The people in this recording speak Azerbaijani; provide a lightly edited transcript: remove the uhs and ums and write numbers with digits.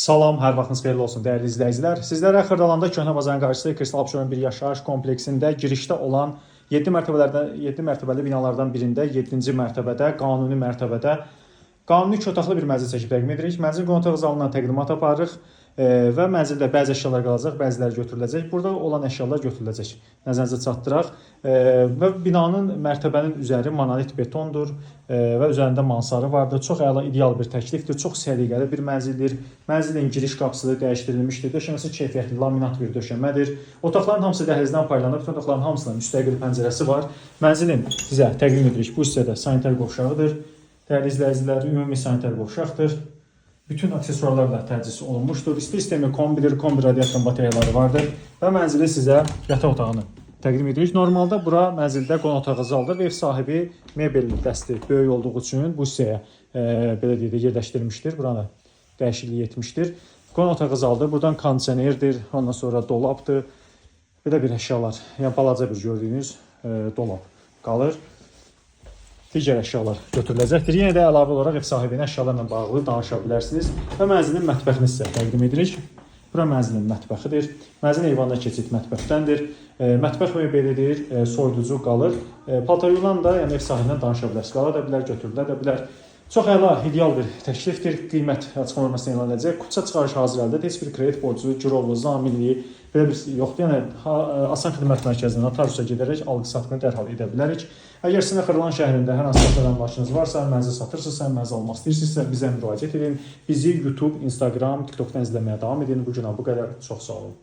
Salam, hər vaxtınız xeyirli olsun dəyərli izləyicilər. Sizlərə Xırdalanda Köhnə Bazarın qarşısı Kristal Abşeron bir yaşayış kompleksində girişdə olan 7 mərtəbələrdən 7 mərtəbəli binalardan birində 7-ci mərtəbədə, qanuni mərtəbədə qanuni iki otaqlı bir mənzil çəkib təqdim edirik. Mənzil qonaq zalından təqdimat aparırıq və mənzildə bəzi əşyalar qalacaq, bəziləri götürüləcək. Burada olan əşyalar götürüləcək. Nəzərinizə çatdıraq. Və binanın mərtəbənin üzəri monolit betondur və üzərində mansarı vardır. Çox əla, ideal bir təklifdir. Çox səliqəli bir mənzildir. Mənzilin giriş qapısı dəyişdirilmişdir. Döşəməsi keyfiyyətli laminat bir döşəmədir. Otaqların hamısı dəhlizdən paylanır. Bütün otaqların hamısında müstəqil pəncərəsi var. Mənzilin sizə təqdim edirik. Bu hissədə sanitar qovşağıdır. Dəyərli izləyicilər, ümumi sanitar qovşaqdır. Bütün aksesuarlarla təchiz olunmuşdur. İsti sistemi kombidir, kombi radiator batareyaları vardır və mənzili sizə yataq otağını təqdim edirik. Normalda bura mənzildə qonaq otağı zaldır və ev sahibi mebel dəsti böyük olduğu üçün bu hissəyə belə deyək də yerləşdirmişdir. Buranı dəyişiklik etmişdir. Qonaq otağı zaldır. Buradan kondisionerdir, ondan sonra dolabdır. Belə bir əşyalar, yəni balaca bir gördüyünüz dolab qalır. Digər əşyalar götürüləcəkdir. Yenə də əlavə olaraq ev sahibinə əşyalarla bağlı danışa bilərsiniz. Və mənzilin mətbəxini sizə təqdim edirik. Bura mənzilin mətbəxidir. Mənzilin eyvanına keçid mətbəxdəndir. Mətbəx mebelidir, soyuducu qalır. Paltaryuyan da, yəni ev sahibindən danışa bilərsiniz. Qala da bilər, götürülə də bilər. Çox əla, ideal bir təklifdir. Qiymət açıqlama bölməsinə elan ediləcək. Kupça çıxarış hazır əldə. Heç bir kredit borcu, girovlu, zaminliyi belə bir şey yoxdur. Yəni asan xidmət mərkəzinə notariusa gedərək alqı-satqını dərhal edə bilərik. Əgər sizin Xırdalan şəhərində hər hansı satış əmlakınız varsa, mənzil satırsınızsa, mənzil almaq istəyirsinizsə bizə müraciət edin. Bizi YouTube, Instagram, TikTokdan izləməyə davam edin. Bu günə bu qədər. Çox sağ olun.